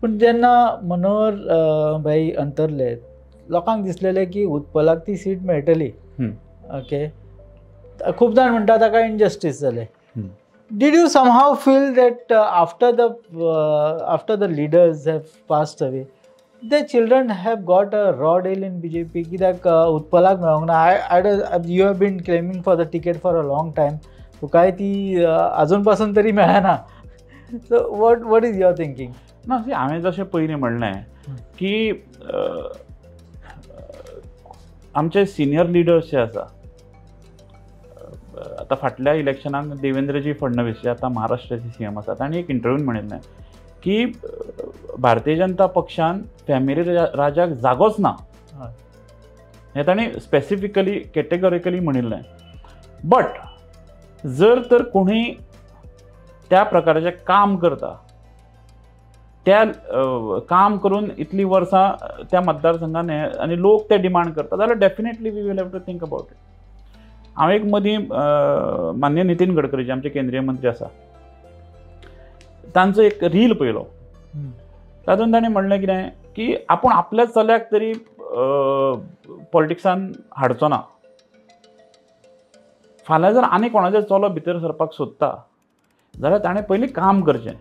पूण जेन्ना मनोहर भाई अंतरले, लोकांक दिसलेलें की उत्पलाक ती सीट मेळटली. ओके, खूब जाण म्हणटा ताका इनजस्टीस जालें. Did you somehow feel that after the leaders have passed away, the children have got a raw deal in BJP? कित्याक उत्पलाक मेळोंक ना. I you have been claiming for the ticket for a long time. तुकाय ती अजून पासून तरी मेळना. So what is your thinking? ना, see, हांवें जशें पयलीं म्हणलें की आमचे सिनियर लिडर्स जे आसा, आतां फाटल्या इलेक्शनाक देवेंद्रजी फडणवीस जे आतां महाराष्ट्राचे सीएम आसा, तांणी एक इंटरव्यून म्हणिल्लें की भारतीय जनता पक्षान फॅमिली राजाक जागोच ना. हें तांणी स्पेसिफिकली, कॅटेगॉरिकली म्हणिल्लें. बट जर तर कोणूय त्या प्रकाराचें काम करता, त्या काम करून इतलीं वर्सां त्या मतदारसंघान हें आनी लोक ते डिमांड करता जाल्यार definitely we will have to think about it. हांव एक मदीं माननीय नितीन गडकरी जे आमचे केंद्रीय मंत्री आसा, तांचो एक रील पळयलो. तातूंत ताणें म्हणलें कितें की आपूण आपल्या चल्याक तरी पॉलिटिक्सान हाडचो ना. फाल्यां जर आनी कोणाचो चलो भितर सरपाक सोदता जाल्यार ताणें पयलीं काम करचें.